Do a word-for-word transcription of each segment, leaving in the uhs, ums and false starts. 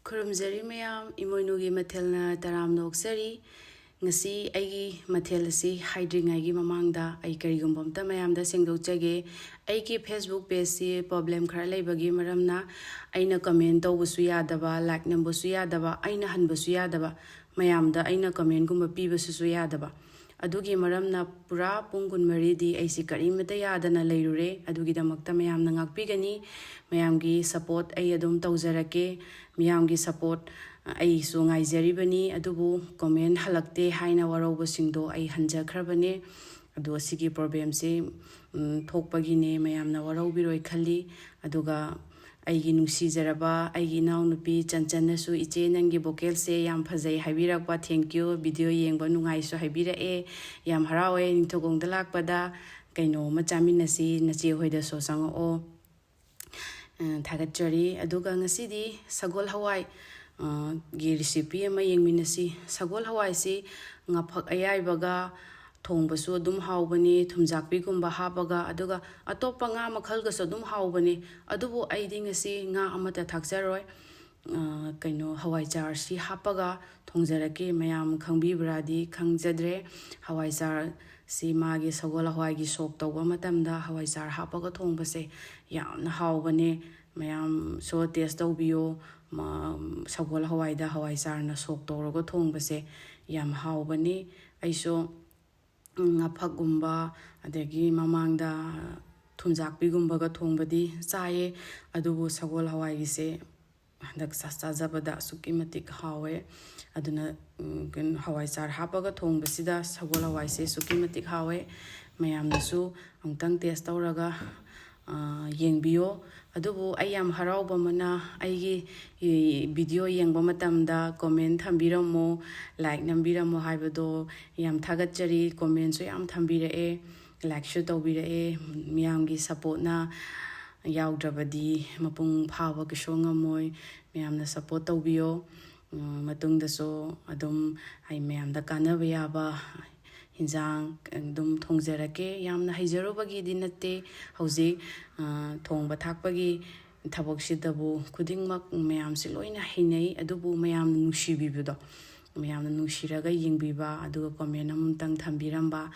ꯈꯨꯔꯨꯝꯖꯔꯤ ꯃꯌꯥꯝ, ꯏꯃꯣꯏꯅꯨꯒꯤ ꯃꯊꯦꯜꯅ ꯇꯔꯥꯝꯅ ꯑꯣꯛꯆꯔꯤ꯫ ꯉꯁꯤ ꯑꯩꯒꯤ ꯃꯊꯦꯜ ꯑꯁꯤ ꯍꯥꯏꯗ꯭ꯔꯤꯉꯩꯒꯤ ꯃꯃꯥꯡꯗ ꯑꯩ ꯀꯔꯤꯒꯨꯝꯕ ꯑꯝꯇ ꯃꯌꯥꯝꯗ ꯁꯦꯡꯗꯣꯛꯆꯒꯦ꯫ ꯑꯩꯒꯤ Facebook pageꯁꯤ problem ꯈꯔ ꯂꯩꯕꯒꯤ ꯃꯔꯝꯅ ꯑꯩꯅ comment ꯇꯧꯕꯁꯨ ꯌꯥꯗꯕ, like ꯅꯝꯕꯁꯨ ꯌꯥꯗꯕ, ꯑꯩꯅ ꯍꯟꯕꯁꯨ ꯌꯥꯗꯕ, ꯃꯌꯥꯝꯗ ꯑꯩꯅ commentꯒꯨꯝꯕ ꯄꯤꯕꯁꯤꯁꯨ ꯌꯥꯗꯕ꯫ ꯑꯗꯨꯒꯤ ꯃꯔꯝꯅ ꯄꯨꯔꯥ ꯄꯨꯡ ꯀꯨꯟꯃꯔꯤꯗꯤ ꯑꯩꯁꯤ ꯀꯔꯤꯃꯇ ꯌꯥꯗꯅ ꯂꯩꯔꯨꯔꯦ꯫ ꯑꯗꯨꯒꯤꯗꯃꯛꯇ ꯃꯌꯥꯝꯅ ꯉꯥꯛꯄꯤꯒꯅꯤ꯫ ꯃꯌꯥꯝꯒꯤ support ꯑꯩ ꯑꯗꯨꯝ ꯇꯧꯖꯔꯛꯀꯦ꯫ ꯃꯤꯌꯥꯝꯒꯤ support ꯑꯩꯁꯨ ꯉꯥꯏꯖꯔꯤꯕꯅꯤ꯫ ꯑꯗꯨꯕꯨ comment ꯍꯜꯂꯛꯇꯦ ꯍꯥꯏꯅ ꯋꯥꯔꯧꯕꯁꯤꯡꯗꯣ ꯑꯩ ꯍꯟꯖꯈ꯭ꯔꯕꯅꯦ꯫ ꯑꯗꯣ ꯁꯤꯒꯤ problemꯁꯦ, ꯎꯝ, ꯊꯣꯛꯄꯒꯤꯅꯦ, ꯃꯌꯥꯝꯅ ꯋꯥꯔꯧꯕꯤꯔꯣꯏ ꯈꯜꯂꯤ꯫ ꯑꯗꯨꯒ ꯑꯩꯒꯤ ꯅꯨꯡꯁꯤꯖꯔꯕ ꯑꯩꯒꯤ ꯏꯅꯥꯎꯅꯨꯄꯤ ꯆꯟꯆꯟꯅꯁꯨ, "ꯏꯆꯦ, ꯅꯪꯒꯤ vocalꯁꯦ ꯌꯥꯝ ꯐꯖꯩ" ꯍꯥꯏꯕꯤꯔꯛꯄ, thank you꯫ Video ꯌꯦꯡꯕ ꯅꯨꯡꯉꯥꯏꯁꯨ ꯍꯥꯏꯕꯤꯔꯛꯑꯦ꯫ ꯌꯥꯝ ꯍꯔꯥꯎꯋꯦ꯫ ꯅꯤꯡꯊꯧꯈꯣꯡꯗ ꯂꯥꯛꯄꯗ ꯀꯩꯅꯣꯝꯃ ꯆꯥꯃꯤꯟꯅꯁꯤ, ꯅꯆꯦ ꯍꯣꯏꯗꯁꯨ ꯆꯪꯉꯛꯑꯣ꯫ ꯑ, ꯊꯥꯒꯠꯆꯔꯤ꯫ ꯑꯗꯨꯒ ꯉꯁꯤꯗꯤ ꯁꯒꯣꯜ ꯍꯋꯥꯏ, ꯑ, ꯒꯤ recipe ꯑꯃ ꯌꯦꯡꯃꯤꯟꯅꯁꯤ꯫ ꯁꯒꯣꯜ ꯍꯋꯥꯏꯁꯤ ꯉꯥꯐꯛ ꯑꯌꯥꯏꯕꯒ ꯊꯣꯡꯕꯁꯨ ꯑꯗꯨꯝ ꯍꯥꯎꯕꯅꯤ, ꯊꯨꯝꯖꯥꯛꯄꯤꯒꯨꯝꯕ ꯍꯥꯞꯄꯒ, ꯑꯗꯨꯒ ꯑꯇꯣꯞꯄ ꯉꯥ ꯃꯈꯜꯒꯁꯨ ꯑꯗꯨꯝ ꯍꯥꯎꯕꯅꯤ꯫ ꯑꯗꯨꯕꯨ ꯑꯩꯗꯤ ꯉꯁꯤ ꯉꯥ ꯑꯃꯠꯇ ꯊꯥꯛꯆꯔꯣꯏ꯫ ꯑ, ꯀꯩꯅꯣ, ꯍꯋꯥꯏꯖꯥꯔꯁꯤ ꯍꯥꯞꯄꯒ ꯊꯣꯡꯖꯔꯛꯀꯦ꯫ ꯃꯌꯥꯝ ꯈꯪꯕꯤꯕ꯭ꯔꯥꯗꯤ ꯈꯪꯖꯗ꯭ꯔꯦ꯫ ꯍꯋꯥꯏꯖꯥꯔꯁꯤ ꯃꯥꯒꯤ ꯁꯒꯣꯜ ꯍꯋꯥꯏꯒꯤ ꯁꯣꯛ ꯇꯧꯕ ꯃꯇꯝꯗ ꯍꯋꯥꯏꯖꯥꯔ ꯍꯥꯞꯄꯒ ꯊꯣꯡꯕꯁꯦ ꯌꯥꯝꯅ ꯍꯥꯎꯕꯅꯦ꯫ ꯃꯌꯥꯝꯁꯨ taste ꯇꯧꯕꯤꯌꯣ꯫ ꯃ-, ꯁꯒꯣꯜ ꯍꯋꯥꯏꯗ ꯍꯋꯥꯏꯖꯥꯔꯅ ꯁꯣꯛ ꯇꯧꯔꯒ ꯊꯣꯡꯕꯁꯦ ꯌꯥꯝ ꯍꯥꯎꯕꯅꯤ꯫ ꯑꯩꯁꯨ ꯉꯥꯐꯛꯀꯨꯝꯕ, ꯑꯗꯒꯤ ꯃꯃꯥꯡꯗ ꯊꯨꯝꯖꯥꯛꯄꯤꯒꯨꯝꯕꯒ ꯊꯣꯡꯕꯗꯤ ꯆꯥꯏꯌꯦ, ꯑꯗꯨꯕꯨ ꯁꯒꯣꯜ ꯍꯋꯥꯏꯒꯤꯁꯦ ꯍꯟꯗꯛ ꯆꯥ-, ꯆꯥꯖꯕꯗ ꯑꯁꯨꯛꯀꯤ ꯃꯇꯤꯛ ꯍꯥꯎꯋꯦ꯫ ꯑꯗꯨꯅ, ꯎꯝ, ꯀꯩꯅꯣ, ꯍꯋꯥꯏꯖꯥꯔ ꯍꯥꯞꯄꯒ ꯊꯣꯡꯕꯁꯤꯗ ꯁꯒꯣꯜ ꯍꯋꯥꯏꯁꯦ ꯑꯁꯨꯛꯀꯤ ꯃꯇꯤꯛ ꯍꯥꯎꯋꯦ꯫ ꯃꯌꯥꯝꯅꯁꯨ ꯑꯃꯨꯛꯇꯪ taste ꯇꯧꯔꯒ, ꯑ, ꯌꯦꯡꯕꯤꯌꯣ꯫ ꯑꯗꯨꯕꯨ ꯑꯩ ꯌꯥꯝ ꯍꯔꯥꯎꯕ ꯑꯃꯅ, ꯑꯩꯒꯤ, ꯏ, video ꯌꯦꯡꯕ ꯃꯇꯝꯗ comment ꯊꯝꯕꯤꯔꯝꯃꯣ, like ꯅꯝꯕꯤꯔꯝꯃꯣ ꯍꯥꯏꯕꯗꯣ ꯌꯥꯝ ꯊꯥꯒꯠꯆꯔꯤ꯫ Commentꯁꯨ ꯌꯥꯝ ꯊꯝꯕꯤꯔꯛꯑꯦ, likeꯁꯨ ꯇꯧꯕꯤꯔꯛꯑꯦ꯫ ꯃꯤꯌꯥꯝꯒꯤ supportꯅ ꯌꯥꯎꯗ꯭ꯔꯕꯗꯤ ꯃꯄꯨꯡ ꯐꯥꯕ ꯀꯩꯁꯨ ꯉꯝꯃꯣꯏ꯫ ꯃꯌꯥꯝꯅ support ꯇꯧꯕꯤꯌꯣ꯫ ꯎꯝ, ꯃꯇꯨꯡꯗꯁꯨ ꯑꯗꯨꯝ ꯑꯩ ꯃꯌꯥꯝꯗ ꯀꯥꯟꯅꯕ ꯌꯥꯕ ꯍꯤꯟꯖꯥꯡ ꯑꯗꯨꯝ ꯊꯣꯡꯖꯔꯛꯀꯦ꯫ ꯌꯥꯝꯅ ꯍꯩꯖꯔꯨꯕꯒꯤꯗꯤ ꯅꯠꯇꯦ꯫ ꯍꯧꯖꯤꯛ, ꯑ, ꯊꯣꯡꯕ ꯊꯥꯛꯄꯒꯤ ꯊꯕꯛꯁꯤꯗꯕꯨ ꯈꯨꯗꯤꯡꯃꯛ ꯃꯌꯥꯝꯁꯦ ꯂꯣꯏꯅ ꯍꯩꯅꯩ, ꯑꯗꯨꯕꯨ ꯃꯌꯥꯝꯅ ꯅꯨꯡꯁꯤꯕꯤꯕꯗꯣ, ꯃꯌꯥꯝꯅ ꯅꯨꯡꯁꯤꯔꯒ ꯌꯦꯡꯕꯤꯕ, ꯑꯗꯨꯒ comment ꯑꯃꯇꯪ ꯊꯝꯕꯤꯔꯝꯕ,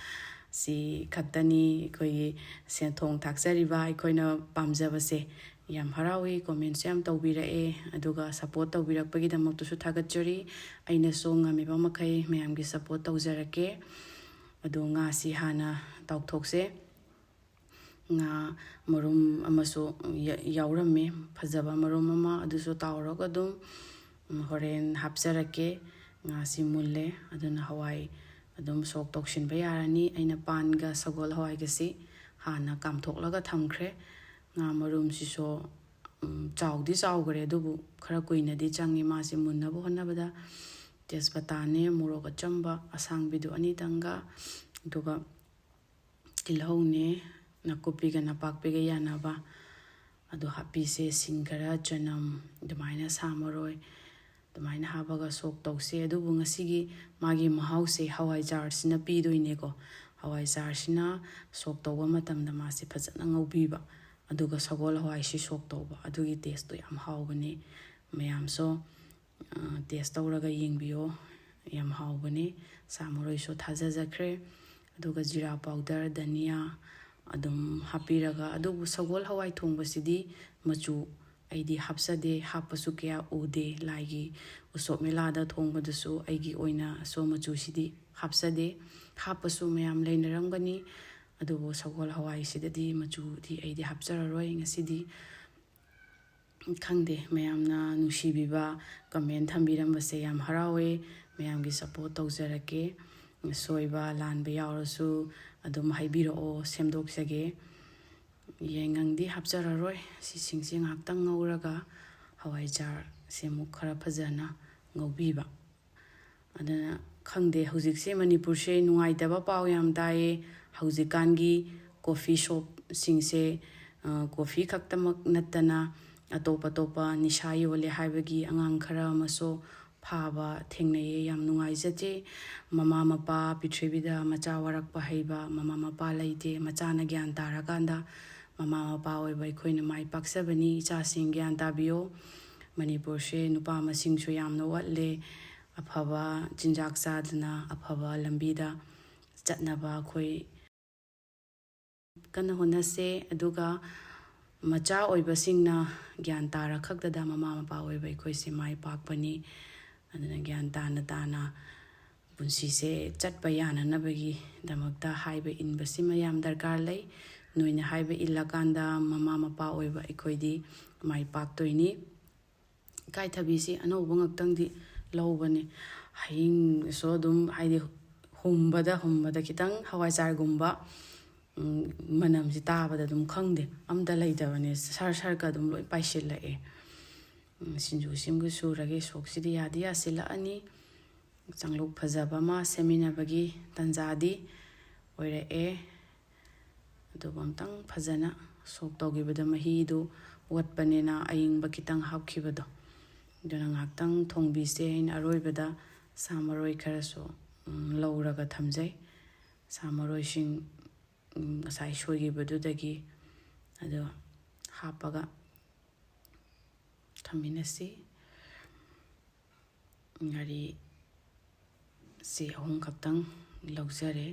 ꯁꯤ ꯈꯛꯇꯅꯤ ꯑꯩꯈꯣꯏꯒꯤ ꯁꯦꯟꯊꯣꯡ ꯊꯥꯛꯆꯔꯤꯕ ꯑꯩꯈꯣꯏꯅ ꯄꯥꯝꯖꯕꯁꯦ꯫ ꯌꯥꯝ ꯍꯔꯥꯎꯏ, commentꯁꯨ ꯌꯥꯝ ꯇꯧꯕꯤꯔꯛꯑꯦ, ꯑꯗꯨꯒ support ꯇꯧꯕꯤꯔꯛꯄꯒꯤꯗꯃꯛꯇꯁꯨ ꯊꯥꯒꯠꯆꯔꯤ꯫ ꯑꯩꯅꯁꯨ ꯉꯝꯃꯤꯕ ꯃꯈꯩ ꯃꯌꯥꯝꯒꯤ support ꯇꯧꯖꯔꯛꯀꯦ꯫ ꯑꯗꯣ ꯉꯥꯁꯤ ꯍꯥꯟꯅ ꯇꯥꯎꯊꯣꯛꯁꯦ꯫ ꯉꯥ ꯃꯔꯨꯝ ꯑꯃꯁꯨ ꯌ-, ꯌꯥꯎꯔꯝꯃꯦ, ꯐꯖꯕ ꯃꯔꯨꯝ ꯑꯃ, ꯑꯗꯨꯁꯨ ꯇꯥꯎꯔꯒ ꯑꯗꯨꯝ, ꯎꯝ, ꯍꯣꯔꯦꯟ ꯍꯥꯞꯆꯔꯛꯀꯦ꯫ ꯉꯥꯁꯤ ꯃꯨꯜꯂꯦ, ꯑꯗꯨꯅ ꯍꯋꯥꯏ ꯑꯗꯨꯝ ꯁꯣꯛ ꯇꯧꯁꯤꯟꯕ ꯌꯥꯔꯅꯤ꯫ ꯑꯩꯅ ꯄꯥꯟꯒ ꯁꯒꯣꯜ ꯍꯋꯥꯏꯒꯁꯤ ꯍꯥꯟꯅ ꯀꯥꯝꯊꯣꯛꯂꯒ ꯊꯝꯈ꯭ꯔꯦ꯫ ꯉꯥ ꯃꯔꯨꯝꯁꯤꯁꯨ, ꯎꯝ, ꯆꯥꯎꯗꯤ ꯆꯥꯎꯈ꯭ꯔꯦ, ꯑꯗꯨꯕꯨ ꯈꯔ ꯀꯨꯏꯅꯗꯤ ꯆꯪꯉꯤ ꯃꯥꯁꯤ ꯃꯨꯟꯅꯕ ꯍꯣꯠꯅꯕꯗ꯫ ꯇꯦꯖꯄꯇꯥꯅꯦ, ꯃꯣꯔꯣꯛ ꯑꯆꯝꯕ ꯑꯁꯥꯡꯕꯤꯗꯨ ꯑꯅꯤꯇꯪꯒ, ꯑꯗꯨꯒ ꯇꯤꯜꯍꯧꯅꯦ, ꯅꯥꯀꯨꯞꯄꯤꯒ ꯅꯄꯥꯛꯄꯤꯒ ꯌꯥꯟꯅꯕ ꯑꯗꯨ ꯍꯥꯞꯄꯤꯁꯦ꯫ ꯁꯤꯡ ꯈꯔ, ꯆꯅꯝ, ꯑꯗꯨꯃꯥꯏꯅ ꯁꯥ ꯃꯔꯣꯏ ꯑꯗꯨꯃꯥꯏꯅ ꯍꯥꯞꯄꯒ ꯁꯣꯛ ꯇꯧꯁꯦ꯫ ꯑꯗꯨꯕꯨ ꯉꯁꯤꯒꯤ ꯃꯥꯒꯤ ꯃꯍꯥꯎꯁꯦ ꯍꯋꯥꯏꯖꯥꯔꯁꯤꯅ ꯄꯤꯗꯣꯏꯅꯦꯀꯣ꯫ ꯍꯋꯥꯏꯖꯥꯔꯁꯤꯅ ꯁꯣꯛ ꯇꯧꯕ ꯃꯇꯝꯗ ꯃꯥꯁꯦ ꯐꯖꯅ ꯉꯧꯕꯤꯕ, ꯑꯗꯨꯒ ꯁꯒꯣꯜ ꯍꯋꯥꯏꯁꯤ ꯁꯣꯛ ꯇꯧꯕ, ꯑꯗꯨꯒꯤ tasteꯇꯣ ꯌꯥꯝ ꯍꯥꯎꯕꯅꯦ꯫ ꯃꯌꯥꯝꯁꯨ, ꯑ, taste ꯇꯧꯔꯒ ꯌꯦꯡꯕꯤꯌꯣ, ꯌꯥꯝ ꯍꯥꯎꯕꯅꯦ꯫ ꯁꯥ ꯃꯔꯣꯏꯁꯨ ꯊꯥꯖꯖꯈ꯭ꯔꯦ, ꯑꯗꯨꯒ ꯖꯤꯔꯥ powder, ꯙꯅꯤꯌꯥ ꯑꯗꯨꯝ ꯍꯥꯞꯄꯤꯔꯒ, ꯑꯗꯨꯕꯨ ꯁꯒꯣꯜ ꯍꯋꯥꯏ ꯊꯣꯡꯕꯁꯤꯗꯤ ꯃꯆꯨ ꯑꯩꯗꯤ ꯍꯥꯞꯆꯗꯦ, ꯍꯥꯞꯄꯁꯨ ꯀꯌꯥ ꯎꯗꯦ꯫ ꯂꯥꯏꯒꯤ ꯎꯁꯣꯞ ꯃꯦꯂꯥꯗ ꯊꯣꯡꯕꯗꯁꯨ ꯑꯩꯒꯤ ꯑꯣꯏꯅ ꯑꯁꯣꯝ ꯃꯆꯨꯁꯤꯗꯤ ꯍꯥꯞꯆꯗꯦ꯫ ꯍꯥꯞꯄꯁꯨ ꯃꯌꯥꯝ ꯂꯩꯅꯔꯝꯒꯅꯤ, ꯑꯗꯨꯕꯨ ꯁꯒꯣꯜ ꯍꯋꯥꯏꯁꯤꯗꯗꯤ ꯃꯆꯨꯗꯤ ꯑꯩꯗꯤ ꯍꯥꯞꯆꯔꯔꯣꯏ ꯉꯁꯤꯗꯤ꯫ ꯈꯪꯗꯦ, ꯃꯌꯥꯝꯅ ꯅꯨꯡꯁꯤꯕꯤꯕ comment ꯊꯝꯕꯤꯔꯝꯕꯁꯦ ꯌꯥꯝ ꯍꯔꯥꯎꯋꯦ꯫ ꯃꯌꯥꯝꯒꯤ support ꯇꯧꯖꯔꯛꯀꯦ꯫ ꯁꯣꯏꯕ ꯂꯥꯟꯕ ꯌꯥꯎꯔꯁꯨ ꯑꯗꯨꯝ ꯍꯥꯏꯕꯤꯔꯛꯑꯣ, ꯁꯦꯝꯗꯣꯛꯆꯒꯦ꯫ ꯌꯥꯏꯉꯪꯗꯤ ꯍꯥꯞꯆꯔꯔꯣꯏ꯫ ꯁꯤꯁꯤꯡꯁꯦ ꯉꯥꯏꯍꯥꯛꯇꯪ ꯉꯧꯔꯒ ꯍꯋꯥꯏꯖꯥꯔꯁꯦ ꯑꯃꯨꯛ ꯈꯔ ꯐꯖꯅ ꯉꯧꯕꯤꯕ꯫ ꯑꯗꯨꯅ ꯈꯪꯗꯦ, ꯍꯧꯖꯤꯛꯁꯦ ꯃꯅꯤꯄꯨꯔꯁꯦ ꯅꯨꯡꯉꯥꯏꯇꯕ ꯄꯥꯎ ꯌꯥꯝ ꯇꯥꯏꯌꯦ꯫ ꯍꯧꯖꯤꯛꯀꯥꯟꯒꯤ coffee shopꯁꯤꯡꯁꯦ, ꯑ, coffee ꯈꯛꯇꯃꯛ ꯅꯠꯇꯅ ꯑꯇꯣꯞ ꯑꯇꯣꯞꯄ ꯅꯤꯁꯥ ꯌꯣꯜꯂꯦ ꯍꯥꯏꯕꯒꯤ ꯑꯉꯥꯡ ꯈꯔ ꯑꯃꯁꯨ ꯐꯥꯕ ꯊꯦꯡꯅꯩꯌꯦ꯫ ꯌꯥꯝ ꯅꯨꯡꯉꯥꯏꯖꯗꯦ꯫ ꯃꯃꯥ ꯃꯄꯥ ꯄ꯭ꯔꯤꯊꯤꯕꯤꯗ ꯃꯆꯥ ꯋꯥꯔꯛꯄ ꯍꯩꯕ ꯃꯃꯥ ꯃꯄꯥ ꯂꯩꯇꯦ꯫ ꯃꯆꯥꯅ ꯒ꯭ꯌꯥꯟ ꯇꯥꯔꯀꯥꯟꯗ ꯃꯃꯥ ꯃꯄꯥ ꯑꯣꯏꯕ ꯑꯩꯈꯣꯏꯅ ꯃꯥꯏ ꯄꯥꯛꯆꯕꯅꯤ꯫ ꯏꯆꯥꯁꯤꯡ ꯒ꯭ꯌꯥꯟ ꯇꯥꯕꯤꯌꯣ꯫ ꯃꯅꯤꯄꯨꯔꯁꯦ ꯅꯨꯄꯥ ꯃꯁꯤꯡꯁꯨ ꯌꯥꯝꯅ ꯋꯥꯠꯂꯦ꯫ ꯑꯐꯕ ꯆꯤꯟꯖꯥꯛ ꯆꯥꯗꯅ ꯑꯐꯕ ꯂꯝꯕꯤꯗ ꯆꯠꯅꯕ ꯑꯩꯈꯣꯏ ꯀꯟꯅ ꯍꯣꯠꯅꯁꯦ꯫ ꯑꯗꯨꯒ ꯃꯆꯥ ꯑꯣꯏꯕꯁꯤꯡꯅ ꯒ꯭ꯌꯥꯟ ꯇꯥꯔ ꯈꯛꯇꯗ ꯃꯃꯥ ꯃꯄꯥ ꯑꯣꯏꯕ ꯑꯩꯈꯣꯏꯁꯦ ꯃꯥꯏ ꯄꯥꯛꯄꯅꯤ꯫ ꯑꯗꯨꯅ ꯒ꯭ꯌꯥꯟ ꯇꯥꯅ ꯇꯥꯅ ꯄꯨꯟꯁꯤꯁꯦ ꯆꯠꯄ ꯌꯥꯅꯅꯕꯒꯤꯗꯃꯛꯇ ꯍꯥꯏꯕ ꯏꯟꯕꯁꯤꯃ ꯌꯥꯝ ꯗꯔꯀꯥꯔ ꯂꯩ꯫ ꯅꯣꯏꯅ ꯍꯥꯏꯕ ꯏꯜꯂꯀꯥꯟꯗ ꯃꯃꯥ ꯃꯄꯥ ꯑꯣꯏꯕ ꯑꯩꯈꯣꯏꯗꯤ ꯃꯥꯏ ꯄꯥꯛꯇꯣꯏꯅꯤ꯫ ꯏꯀꯥꯏꯊꯕꯤꯁꯤ ꯑꯅꯧꯕ ꯉꯥꯛꯇꯪꯗꯤ ꯂꯧꯕꯅꯦ꯫ ꯍꯌꯤꯡꯁꯨ ꯑꯗꯨꯝ, ꯍꯥꯏꯗꯤ, ꯍꯨꯝꯕꯗ ꯍꯨꯝꯕꯗ ꯈꯤꯇꯪ ꯍꯋꯥꯏꯖꯥꯔꯒꯨꯝꯕ, ꯎꯝ, ꯃꯅꯝꯁꯤ ꯇꯥꯕꯗ ꯑꯗꯨꯝ ꯈꯪꯗꯦ, ꯑꯝꯇ ꯂꯩꯇꯕꯅꯦ, ꯁꯔ ꯁꯔꯀ ꯑꯗꯨꯝ ꯂꯣꯏ ꯄꯥꯏꯁꯤꯜꯂꯛꯑꯦ꯫ ꯎꯝ, ꯁꯤꯡꯖꯨ ꯁꯦꯝꯒ ꯁꯨꯔꯒꯦ꯫ ꯁꯣꯛꯁꯤꯗꯤ ꯌꯥꯗꯤ ꯌꯥꯁꯤꯜꯂꯛꯑꯅꯤ꯫ ꯆꯥꯡꯂꯨꯛ ꯐꯖꯕ ꯑꯃ ꯁꯦꯝꯃꯤꯟꯅꯕꯒꯤ ꯇꯥꯟꯖꯥꯗꯤ ꯑꯣꯏꯔꯛꯑꯦ꯫ ꯑꯗꯨꯕꯨ ꯑꯝꯇꯪ ꯐꯖꯅ ꯁꯣꯛ ꯇꯧꯈꯤꯕꯗ ꯃꯍꯤꯗꯨ ꯑꯣꯠꯄꯅꯤꯅ ꯑꯏꯪꯕ ꯈꯤꯇꯪ ꯍꯥꯞꯈꯤꯕꯗꯣ, ꯑꯗꯨꯅ ꯉꯥꯏꯍꯥꯛꯇꯪ ꯊꯣꯡꯕꯤꯁꯦ꯫ ꯑꯩꯅ ꯑꯔꯣꯏꯕꯗ ꯁꯥ ꯃꯔꯣꯏ ꯈꯔꯁꯨ, ꯎꯝ, ꯂꯧꯔꯒ ꯊꯝꯖꯩ꯫ ꯁꯥ ꯃꯔꯣꯏꯁꯤꯡ, ꯎꯝ, ꯉꯁꯥꯏ ꯁꯣꯏꯈꯤꯕꯗꯨꯗꯒꯤ ꯑꯗꯣ ꯍꯥꯞꯄꯒ ꯊꯝꯃꯤꯟꯅꯁꯤ꯫ ꯉꯥꯔꯤ ꯁꯤ ꯑꯍꯨꯝ ꯈꯛꯇꯪ ꯂꯧꯖꯔꯦ꯫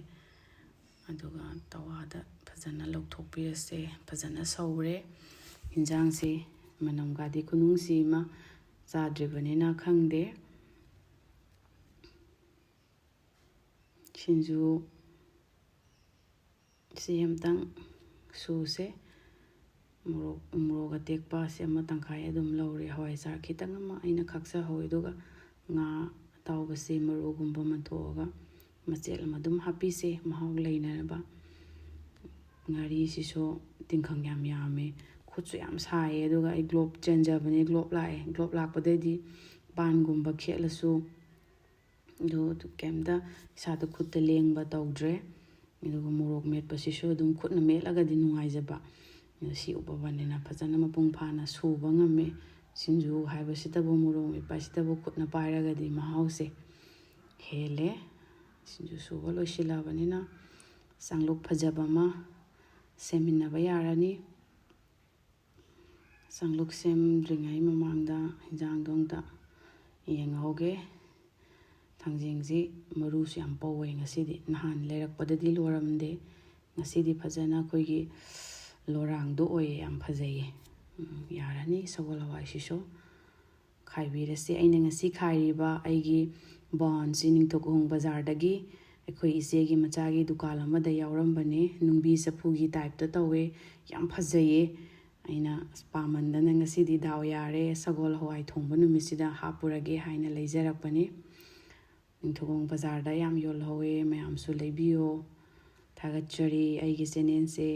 ꯑꯗꯨꯒ ꯇꯋꯥꯗ ꯐꯖꯅ ꯂꯧꯊꯣꯛꯄꯤꯔꯁꯦ꯫ ꯐꯖꯅ ꯁꯧꯔꯦ꯫ ꯍꯤꯟꯖꯥꯡꯁꯤ ꯃꯅꯝꯒꯗꯤ ꯈꯨꯅꯨꯡꯁꯤ ꯑꯃ ꯆꯥꯗ꯭ꯔꯤꯕꯅꯤꯅ ꯈꯪꯗꯦ꯫ ꯁꯤꯡꯖꯨ ꯁꯤ ꯑꯝꯇꯪ ꯁꯨꯁꯦ꯫ ꯃꯣꯔꯣꯛ, ꯃꯣꯔꯣꯛ ꯑꯇꯦꯛꯄꯁꯦ ꯑꯃ ꯇꯪꯈꯥꯏ ꯑꯗꯨꯝ ꯂꯧꯔꯦ꯫ ꯍꯋꯥꯏꯖꯥꯔ ꯈꯤꯇꯪ ꯑꯃ ꯑꯩꯅ ꯈꯥꯛꯆꯍꯧꯋꯦ꯫ ꯑꯗꯨꯒ ꯉꯥ ꯑꯇꯥꯎꯕꯁꯦ ꯃꯔꯨꯒꯨꯝꯕ ꯃꯟꯊꯣꯛꯑꯒ ꯃꯆꯦꯠ ꯑꯃ ꯑꯗꯨꯝ ꯍꯥꯞꯄꯤꯁꯦ, ꯃꯍꯥꯎ ꯂꯩꯅꯅꯕ꯫ ꯉꯥꯔꯤꯁꯤꯁꯨ ꯇꯤꯡꯈꯪ ꯌꯥꯝ ꯌꯥꯝꯃꯦ꯫ ꯈꯨꯠꯁꯨ ꯌꯥꯝ ꯁꯥꯏꯌꯦ꯫ ꯑꯗꯨꯒ ꯑꯩ ꯒ꯭ꯂꯣꯞ ꯆꯦꯟꯖꯕꯅꯦ꯫ ꯒ꯭ꯂꯣꯞ ꯂꯥꯛꯑꯦ꯫ ꯒ꯭ꯂꯣꯞ ꯂꯥꯛꯄꯗꯩꯗꯤ ꯄꯥꯟꯒꯨꯝꯕ ꯈꯦꯠꯂꯁꯨ ꯑꯗꯨ ꯀꯩꯝꯇ ꯏꯁꯥꯗ ꯈꯨꯠꯇ ꯂꯦꯡꯕ ꯇꯧꯗ꯭ꯔꯦ꯫ ꯑꯗꯨꯒ ꯃꯣꯔꯣꯛ ꯃꯦꯠꯄꯁꯤꯁꯨ ꯑꯗꯨꯝ ꯈꯨꯠꯅ ꯃꯦꯠꯂꯒꯗꯤ ꯅꯨꯡꯉꯥꯏꯖꯕ꯫ ꯑꯗꯣ ꯁꯤ ꯎꯞꯄꯕꯅꯤꯅ ꯐꯖꯅ ꯃꯄꯨꯡ ꯐꯥꯅ ꯁꯨꯕ ꯉꯝꯃꯦ꯫ ꯁꯤꯡꯖꯨ ꯍꯥꯏꯕꯁꯤꯗꯕꯨ, ꯃꯣꯔꯣꯛ ꯃꯦꯠꯄ ꯍꯥꯏꯁꯤꯗꯕꯨ ꯈꯨꯠꯅ ꯄꯥꯏꯔꯒꯗꯤ ꯃꯍꯥꯎꯁꯦ ꯍꯦꯜꯂꯦ꯫ ꯁꯤꯡꯖꯨ ꯁꯨꯕ ꯂꯣꯏꯁꯤꯜꯂꯕꯅꯤꯅ ꯆꯥꯡꯂꯨꯛ ꯐꯖꯕ ꯑꯃ ꯁꯦꯝꯃꯤꯟꯅꯕ ꯌꯥꯔꯅꯤ꯫ ꯆꯪꯂꯨꯛ ꯁꯦꯝꯗ꯭ꯔꯤꯉꯩ ꯃꯃꯥꯡꯗ ꯍꯤꯟꯖꯥꯡꯗꯣ ꯑꯝꯇ ꯌꯦꯡꯍꯧꯒꯦ꯫ ꯊꯥꯡꯖꯤꯡꯁꯤ ꯃꯔꯨꯁꯨ ꯌꯥꯝ ꯄꯧꯋꯦ ꯉꯁꯤꯗꯤ꯫ ꯅꯍꯥꯟ ꯂꯩꯔꯛꯄꯗꯗꯤ ꯂꯣꯔꯝꯗꯦ꯫ ꯉꯁꯤꯗꯤ ꯐꯖꯅ ꯑꯩꯈꯣꯏꯒꯤ ꯂꯣꯔꯥꯡꯗꯣ ꯑꯣꯏꯌꯦ, ꯌꯥꯝ ꯐꯖꯩꯌꯦ꯫ ꯎꯝ, ꯌꯥꯔꯅꯤ ꯁꯒꯣꯜ ꯍꯋꯥꯏꯁꯤꯁꯨ꯫ ꯈꯥꯏꯕꯤꯔꯁꯤ꯫ ꯑꯩꯅ ꯉꯁꯤ ꯈꯥꯏꯔꯤꯕ ꯑꯩꯒꯤ ꯕꯣꯟꯁꯤ ꯅꯤꯡꯊꯧꯈꯣꯡ ꯕꯖꯥꯔꯗꯒꯤ ꯑꯩꯈꯣꯏ ꯏꯆꯦꯒꯤ ꯃꯆꯥꯒꯤ ꯗꯨꯀꯥꯟ ꯑꯃꯗ ꯌꯥꯎꯔꯝꯕꯅꯦ꯫ ꯅꯨꯡꯕꯤ ꯆꯐꯨꯒꯤ ꯇꯥꯏꯞꯇ ꯇꯧꯋꯦ꯫ ꯌꯥꯝ ꯐꯖꯩꯌꯦ꯫ ꯑꯩꯅ ꯑꯁ ꯄꯥꯝꯃꯟꯗꯅ ꯉꯁꯤꯗꯤ ꯗꯥꯎ ꯌꯥꯔꯦ, ꯁꯒꯣꯜ ꯍꯋꯥꯏ ꯊꯣꯡꯕ ꯅꯨꯃꯤꯠꯁꯤꯗ ꯍꯥꯞꯄꯨꯔꯒꯦ ꯍꯥꯏꯅ ꯂꯩꯖꯔꯛꯄꯅꯤ꯫ ꯅꯤꯡꯊꯧꯈꯣꯡ ꯕꯖꯥꯔꯗ ꯌꯥꯝ ꯌꯣꯜꯍꯧꯋꯦ, ꯃꯌꯥꯝꯁꯨ ꯂꯩꯕꯤꯌꯣ꯫ ꯊꯥꯒꯠꯆꯔꯤ ꯑꯩꯒꯤ ꯆꯦꯅꯦꯜꯁꯦ꯫